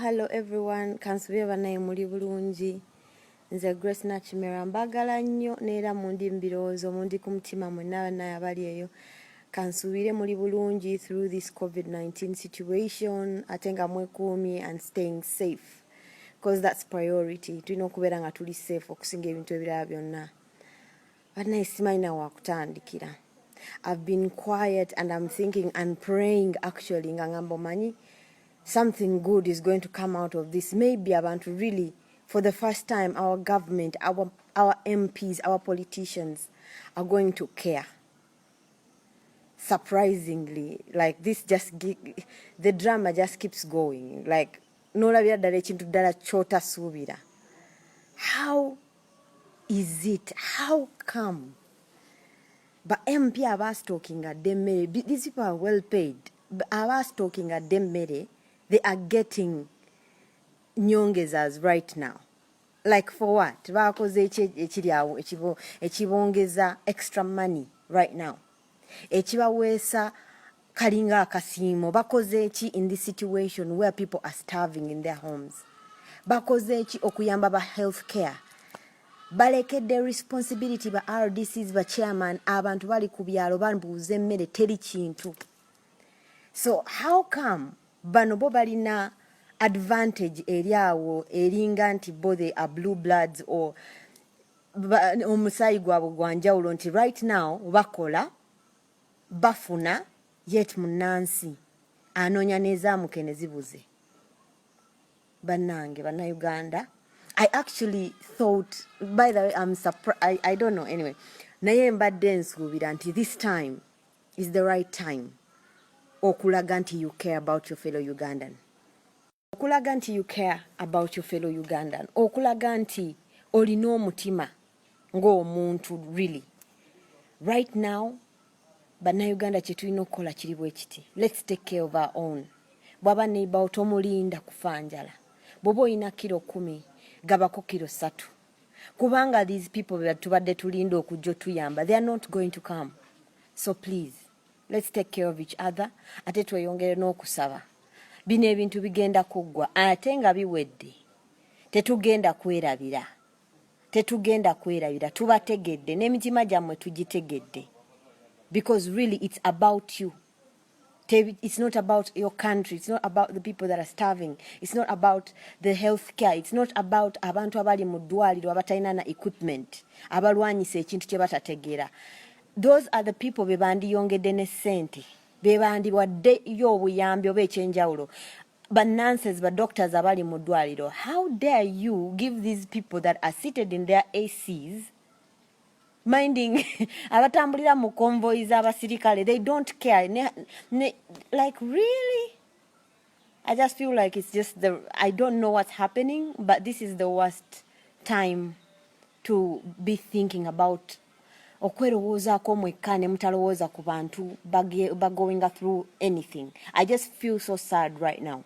Hello everyone, kansubire banaye muli bulungi. Nze Grace Nakimera, mbagala nnyo neera mundi mu birowoozo, mundi ku mutima mwenna banaye abali eyo. Kansubire muli bulungi through this COVID-19 situation, ate nga mwekuumye and staying safe, because that's priority. Tulina okubeera nga tuli safe okusinga ebintu ebirala byonna. Banaye, simanyi na wakutandikira. I've been quiet and I'm thinking and praying, actually, nga ngamba omanyi something good is going to come out of this. Maybe abantu really, for the first time, our government, our MPs, our politicians are going to care. Surprisingly, like, this just, the drama just keeps going. Like, nolabira ddala ekintu ddala ky'otasuubira. How is it? How come ba MP abastockinga dda emmere, these people are well paid, abastockinga dda emmere, they are getting nyongezas right now? Like, for what? Bakoze eki ekiri awo ekibongeza extra money right now, ekibaweesa kalinga akasiimo? Bakoze eki in this situation where people are starving in their homes? Bakoze eki okuyamba ba health care? Balekedde responsibility ba RDCs, ba chairman. Abantu bali ku byalo babuuza emmere, teri kintu. So how come bano bo balina advantage eri awo, eringa nti bo they are blue bloods or omusaayi gwabwe gwa njawulo, nti right now bakola bafuna, yet munnansi anoonya n'ezaamukene zibuze? Bannange Bannayuganda, I actually thought, by the way, I'm I don't know, anyway, naye mbadde nsuubira nti this time is the right time okulaga nti you care about your fellow Ugandan, okulaga nti you care about your fellow Ugandan, okulaga nti olina omutima ng'omuntu. Really, right now, Bannayuganda, kye tulina okukola kiri bwe kiti: let's take care of our own. Bw'aba neighbour, tomulinda kufa njala. Bw'oba olina kilo 10, gabako kilo 3, kubanga these people be tubadde tulinda okujja otuyamba, they are not going to come. So please, let's take care of each other, ate tweyongere n'okusaba. Bino ebintu bigenda kuggwa, ate nga biwedde tetugenda kwerabira, tetugenda kwerabira. Tubategedde n'emitima gyammwe tugitegedde, because really it's about you. It's not about your country, it's not about the people that are starving, it's not about the health care, it's not about abantu abali mu ddwaliro abatalina na equipment, abalwanyisa ekintu kye batategeera. Those are the people be bandiyongedde ne ssente, be bandiwaddeyo obuyambi oba ekyenjawulo, ba nurses, ba doctors abali mu ddwaliro. How dare you give these people that are seated in their ACs, minding abatambulira mu convoys abasirikale, they don't care. Ne, like, really, I just feel like it's just the, I don't know what's happening, but this is the worst time to be thinking about okwerowoozaako mwekka ne mutalowooza ku bantu bagoinga through anything. I just feel so sad right now.